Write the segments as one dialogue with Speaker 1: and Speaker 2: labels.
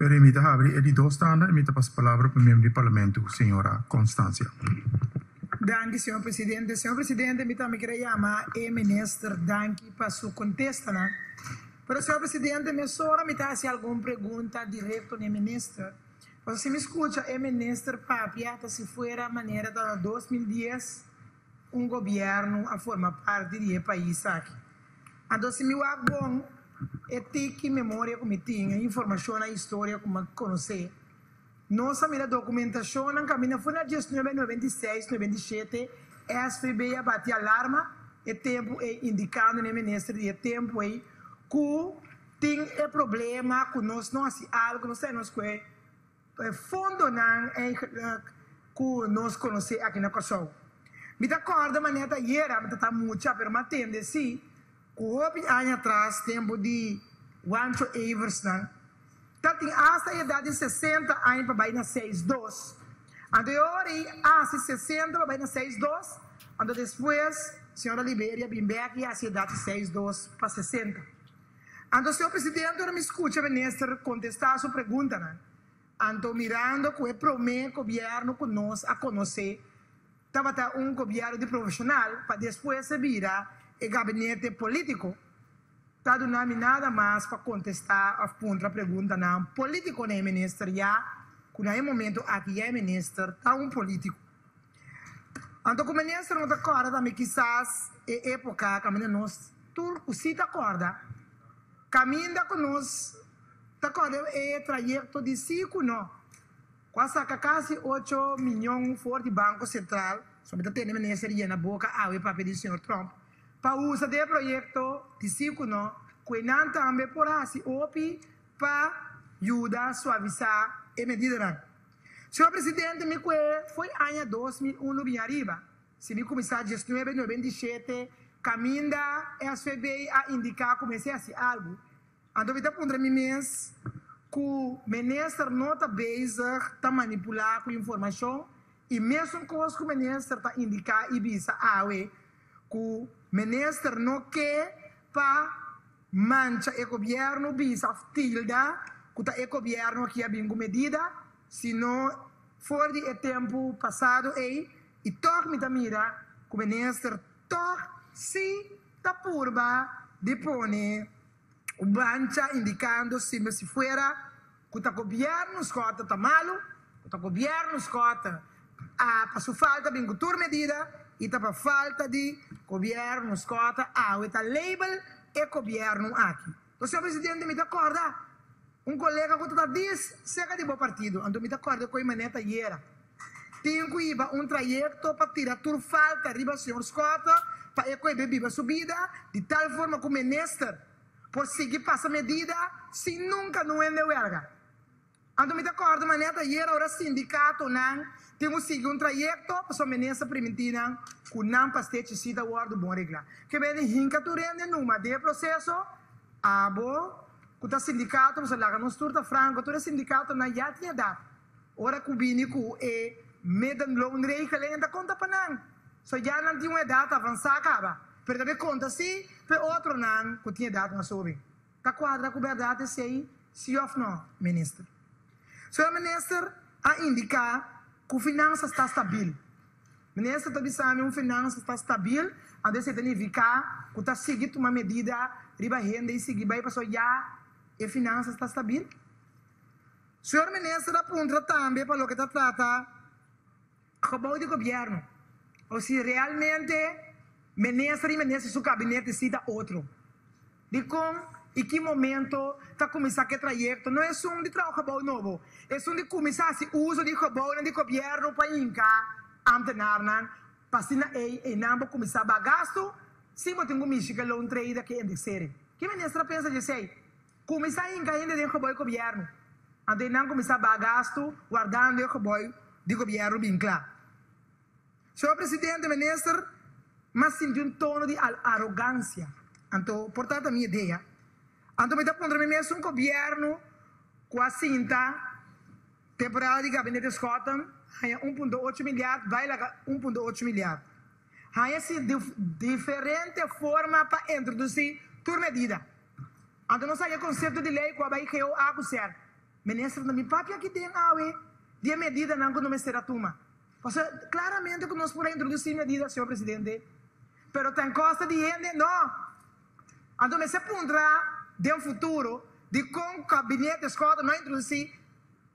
Speaker 1: Pero mi ta habri e di dos tanda i mi ta pasa palabra pa miembro di Parlamento, señora Constancia.
Speaker 2: Danki, señor presidente. Señor presidente, mi tambe kier a yama e minister danki pa su contestanan. Pero, señor presidente, mesora mi ta haci algun pregunta directo na e minister. Pasobra si mi scucha e minister papia ta si fuera manera ta na 2010 un gobierno a forma parti di e pais aki. Anto si mi wak bon e tiki memoria ku mi tin, e informashonnan, historia ku mi a konosé, nos a mira dokumentashonnan kaminda for na diesnuebe 96, 97 SVB a bati alarma e tempu ei indikando na e minister di e tempu ei ku tin e problema ku nos no hasi algu, nos ta nos ku e fondonan eigenlijk ku nos konosé aki na Kòrsou. Mi ta kòrda manera ta ayera, mi ta ta mucha, pero mi a tende sí ku hopi aña atras, tempu di Wancho Eversnan, ta tin asta e edat di 60 aña pa bai na seis dos. Anto e ora ei a hasi 60 pa bai na seis dos, anto despues señora Liberia bin bèk i hasi edat di seis dos pa 60. Anto señor presidente ora mi scucha minister contesta su preguntanan, anto mirando cu e prome gobierno cu nos a conoce tabata un gobierno di profesional pa despues a bira e gabinete politico, ta duna mi nada mas pa contesta of puntra preguntanan politico na e minister ya cu na e momento aki ya e minister ta un politico. Anto cu minister no ta corda tambe kisas e epoca caminda nos tur cu si ta corda, caminda cu nos ta corda e trayecto di si cu no, cu a saca casi ocho miyon for di Banco Central, so mi ta tende minister yena boca awe papia di señor Trump, pa usa den e proyecto di si cu no, cu e nan tambe por haci hopi pa yuda suavisa e medidanan. Señor Presidente, mi kue foi aña 2001 bin ariba. Si mi kuminsá 19 97 kaminda SVB a indiká ku mester hasi algu. Anto mi ta puntra mi mes ku minister no ta bezig ta manipulá ku informashon i mesun kos ku minister ta indiká i bisa awe ku minister no ke pa mancha e gobièrnu bisa òf tilda ku ta e gobièrnu aki a bin ku medida, sino for di e tempu pasado ei i tòg mi ta mira ku minister tòg si ta purba di pone un mancha indikando sima si fuera ku ta gobièrnu Schotten ta malu, ku ta gobièrnu Schotten a pa su falta bin ku tur medida i ta pa falta di gobièrnu Schotten awe ta label e gobièrnu aki. Enton señor presidente mi ta kòrda un kolega ku ta ta dis serka di bo partido, anto mi ta kòrda ku e manera ta yera tin ku hiba un trayekto pa tira tur falta riba señor Schotten pa e koe be biba su bida di tal forma ku minister por sigui pasa medida sin nunka no hende wèlga. Anto mi ta kòrda manera ta ayera ora sindikatonan tin ku sigui un trayekto pasobra minister primintí nan ku nan pastechi sí ta wòrdu bon reglá. Ke bende hinka tur hende numa den e proseso, abo ku ta sindikato pasobra laga nos tur ta franko tur e sindikatonan ya tin edat ora ku bini ku e middenloonregeling ta konta pa nan. So ya nan tin un edat avansá kaba pero ta bay konta sí pa e otronan ku tin edat mas hoben. Ta kuadra ku bèrdat esei, sí òf nò, Minister? Señor Minister a indiká ku finansas ta stabil. Minister ta bisa mi un finansas ta stabil, anto esei ta nifiká ku ta sigui tuma medida riba hende i sigui bai pasobra ya e finansas ta stabil? Señor Minister a puntra tambe pa loke ta trata gebou di gobièrnu o si realmente Minister i Minister su kabinete si ta otro. Dikon i ki momento ta kuminsá ku e trayekto? No esun di traha gebou nobo, esun di kuminsá hasi uso di gebounan di gobièrnu pa hinka ámtenarnan pa asina ei einan bo kuminsá baha gastu sin bo tin ku mishi ku e loan trader ku e indexering. Ki minister a pensa di esei? Kuminsá hinka hende den gebou di gobièrnu, anto einan kuminsá baha gastu wardando e gebou di gobièrnu bin kla. Señor Presidente, Minister, m'a sinti un tono di arogancia. Anto, por ta ta mi idea. Anto mi ta puntra mi mes un gobierno cu a sinta temporada di Gabinete Schotten haña 1.8 miljard, bay laga 1.8 miljard. Haña si diferente forma pa introduci tur medida. Anto nos haña concepto di ley cu a bay GOA cu ser. Minister no bin papia aki den awe di e medidanan ku no mester a tuma. Pasobra klaramente ku nos por a introdusí medida, señor presidente, pero ta en kosta di hende? No! Anto mester puntra den futuro dikon kabinete Schotten no a introdusí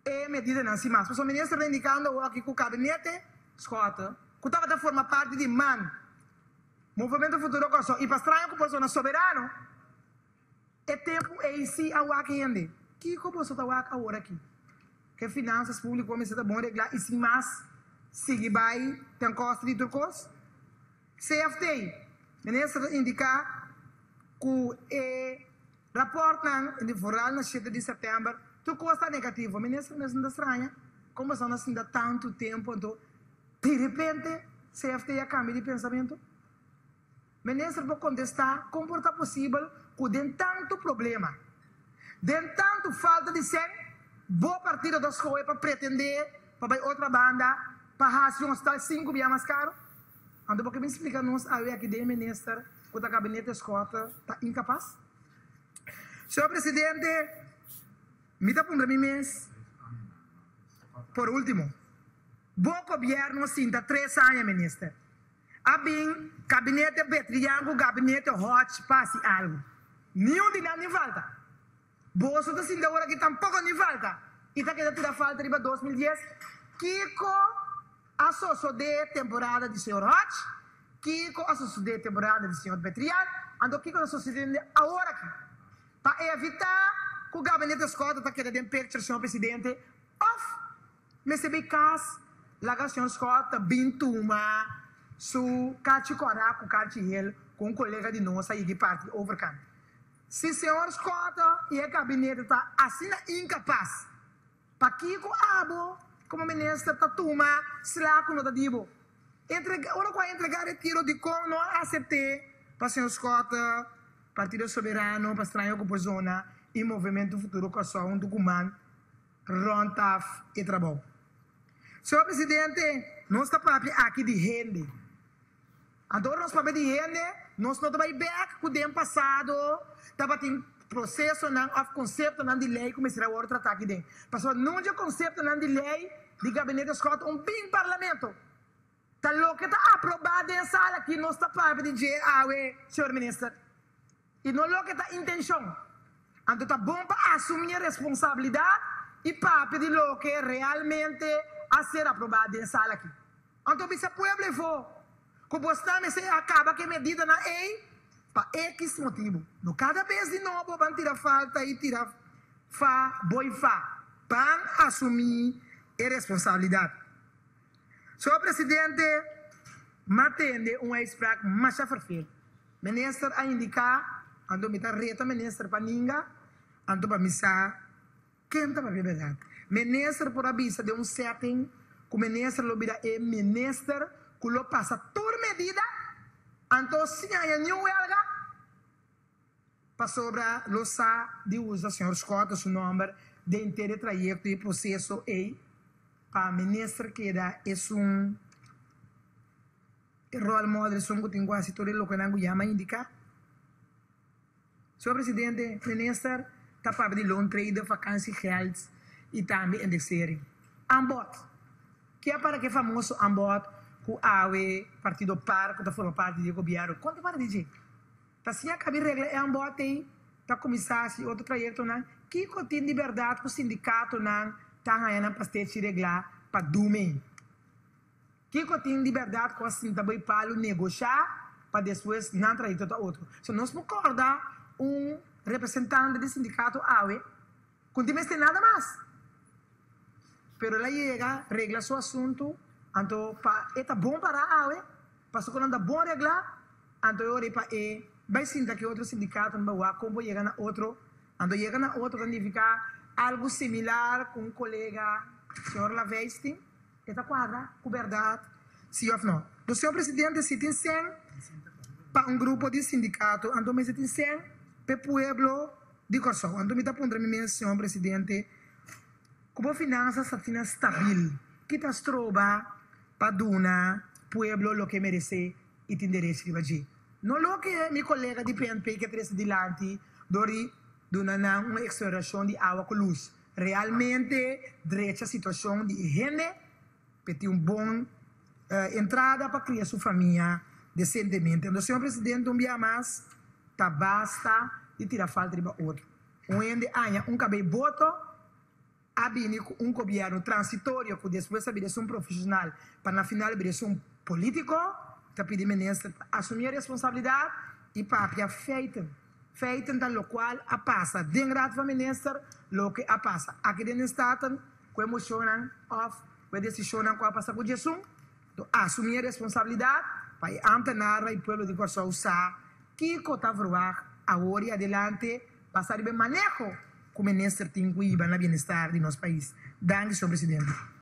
Speaker 2: e medidanan sin mas. Pasobra minister ta indikando awor aki ku kabinete Schotten ku tabata forma parti di man, Movemento Futuro Kòrsou i pa straño ku por zona soberano, E tempu ei si a wak hende. Kiko boso ta wak awor aki? Ke finansas públiko mester ta bon reglá i sin mas sigui bai ten kosta di tur kos? CFT, Minister ta indiká ku e rapòrtnan di vooral na shete di sèptèmber tur kos ta negativo. Minister mes no ta straña kon boso a sinta tantu tempu anto direpente CFT a kambia di pensamentu? Minister por kontestá kon por ta posibel ku den tantu problema, den tantu falta di sèn, bo partido ta skohe pa pretendé pa bai otra banda pa hasi un hospital sinku bia mas karu? Anto bo ke bin splika nos awe aki den minister ku ta gabinete Schotte ta inkapas? Señor Presidente, mi ta puntra mi mes por ultimo, bo gobierno sinta tres aña minister, A bin gabinete Betrian ku gabinete Hodge pa hasi algu. Niun di nan ni falta. Boso ta sinti awor aki tampoko ni falta i ta keda tira falta riba 2010. Kiko a sosodé temporada di señor Hodge? Kiko a sosodé temporada di señor Betrian? Anto kiko ta sosodendo awor aki? Pa evitá ku gabinete Schotten ta keda den picture, señor presidente, òf Mester bay cas laga señor Scott ta bin tuma su carchi cora cu carchi hel cu un colega di nos a yigi parti overkant. Si señor Scott y e gabinete ta asina incapas, pakico abo como minister ta tuma sla cu no ta di bo? Entrega, ora cu a entrega retiro dicon no a acepte pa señor Scott, Partido Soberano pa straño cu por zona y Movemento Futuro Corsou hunto cu man Rond af e trabou. Señor Presidente, nos ta papia aki di hende. Anto ora nos papia di hende, nos no ta bai bek ku den pasado tabatin prosesonan òf konseptonan di lei ku mester a wòrdu tratá aki den. Pasobra nunca konseptonan di lei di Gabinete Schotte un bin Parlamento. Ta loke ta aprobá den sala aki nos ta papia di dje awe, señor Minister. I no loke ta intenshon. Anto ta bon pa asumí e responsabilidat i papia di loke realmente a ser aprobá den sala aki. Anto bisa pueblo efo ku bosnan mester a kaba ku e medidanan ei pa ekis motibu. No kada bes di nobo ban tira falta i tira fa boi fa. Ban asumí e responsabilidat. Señor Presidente, m'a tende un uitspraak masha ferfeel. Minister a indica, anto mi ta reta minister pa ninga, anto pa mi sa ken ta papia berdad. Minister por a bisa den un setting cu minister lo bira e minister cu lo pasa tur medida, anto sin haya niun welga, pasobra lo sa di usa señor Schotte su nomber den henter e trayecto y proceso ey pa minister keda esun. E rol model esun ku tin ku hasi tur e lokenan ku yama indiká. Señor Presidente, Minister ta papia di loontreden, vakantiegeld i tambe indexering. Aanbod. Ke a para ku e famoso aanbod ku awe partido par ku ta forma parti di e gobièrnu konta para di dje? Ta siña kabi regla e aanbod ei pa kuminsá hasi otro trayektonan? Kiko tin di bèrdat ku sindikatonan ta haña nan pastechi reglá pa dumei? Kiko tin di bèrdat ku a sinta bai palu negoshá pa despues nan trayekto ta otro? So nos por kòrda un representante di sindikato awe ku no tin mester nada mas, pero el a yega regla su asuntu, anto pa e ta bon pará awe, pasobra ku nan ta bon reglá, anto e ora ei pa e bai sinta ku e otro sindikatonan bai wak kon por yega na otro, anto yega na otro ta nifiká algu similar ku un kolega señor Laveist tin. E ta cuadra cu berdad, si of no? Do señor presidente, si tin cen pa un grupo di sindicato, anto mester tin cen p'e pueblo di Corsou. Anto mi ta puntra mi mes, señor presidente, cu bo finanzas ta asina stabil, ki ta stroba pa duna pueblo loke e merece y tin derecho riba dje? No loke mi colega di PNP ke trece dilanti dor di duna nan un exoneracion di awa cu luz. realmente drecha situashon di e hende p'e tin un bon entrada pa kria su famia desentemente. Entonces, señor presidente, un bia mas ta basta di tira falta riba otro. Un hende aña un kabei boto a bini ku un gobièrnu transitorio ku despues a bira esun profeshonal pa na final bira esun polítiko, ta pidi minister pa asumí e responsabilidat i papia feiten. Feiten ta lokual a pasa den Raad van Minister, loke a pasa aki den den Staten ku e moshonnan òf ku e desishonnan ku a pasa ku djesun. To asumí e responsabilidat pa e ámtenarnan i pueblo di Kòrsou sa kiko ta verwagt awor i adelante Basa riba e maneho ku minister tin ku hiba na bienestar di nos pais. Danki, señor presidente.